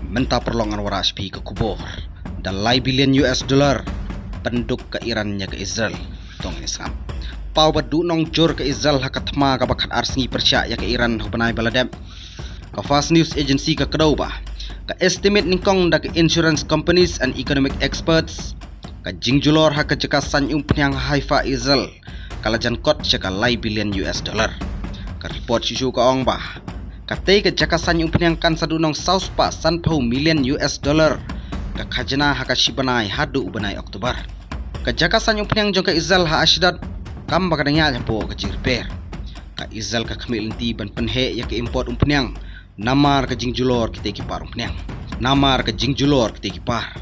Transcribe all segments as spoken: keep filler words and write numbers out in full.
Mynta paralok ngan wanrah sha phi ka khubor. Da lai billion U S dollar pynduk ka Iran ïa ka Israel. Tong ïa sngap. Paw ba duh nongjur ka Israel ha ka thma kaba khatar sngi pyrshah ïa ka Iran ha u bnai ba la dep. Ka Fars News Agency ka kdew ba ka estimate nyngkong da ka insurance companies and economic experts, ka jingjulor ha ka jaka saiñ umphniang ha Haifa, Israel, ka la jan kot sha ka lai billion U S dollar. Ka report shisha ka ong ba katei ka jaka saiñ umphniang kan sa duh nong saw spah sanphew million U S dollar ka khajna ha ka shi bnai haduh u bnai October. Ka jaka saiñ umphniang jong ka Israel ha Ashdod kam ba ka dang ïaid hapoh ka jingrepair. Ka Israel ka khmih lynti ban pynheh ïa ka import umphniang namar ka jingjulor kitei ki par umphniang. Namar ka jingjulor kitei ki par,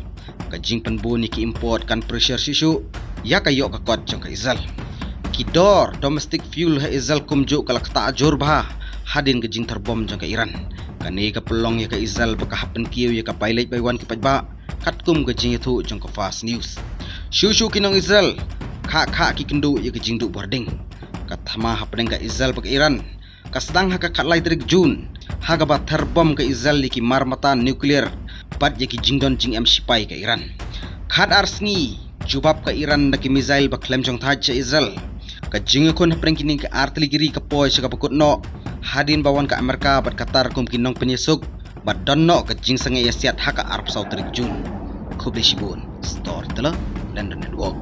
ka jingpynbun ïa ki import kan pressure shisha ïa ka ïoh ka kot jong ka Israel. Ki dor domestic fuel ha Israel kumjuh ka la ktah jur bha hadien ka jingtharbom jong ka Iran. Kane ka pynlong ïa ka Israel ba ka hap pynkiew ïa ka bai leit bai wan ki paidbah, katkum ka jingïathuh jong ka Fars News. Shuh shuh ki nong Israel khah khah ki kynduh ïa ka jingduh bording. Ka thma hapdeng ka Israel bad ka Iran ka sdang ha ka khatlai tarik Jun, ha kaba tharbom ka Israel ïa ki mar mata nuclear bad ïa ki jingdon jingem shipai ka Iran. Khatar sngi jubab ka Iran da ki missile ba khlem jong thait sha Israel. Ka jingïakhun hapdeng kine ki artylli ki ri ka poi sha kaba kut noh hadien ba wan ka Amerika bad Qatar kum ki nongpynïasuk bad don noh ka jingsangeh ïasiat ha ka arphew saw tarik Jun. Khublei shibun. Stor tela London Network.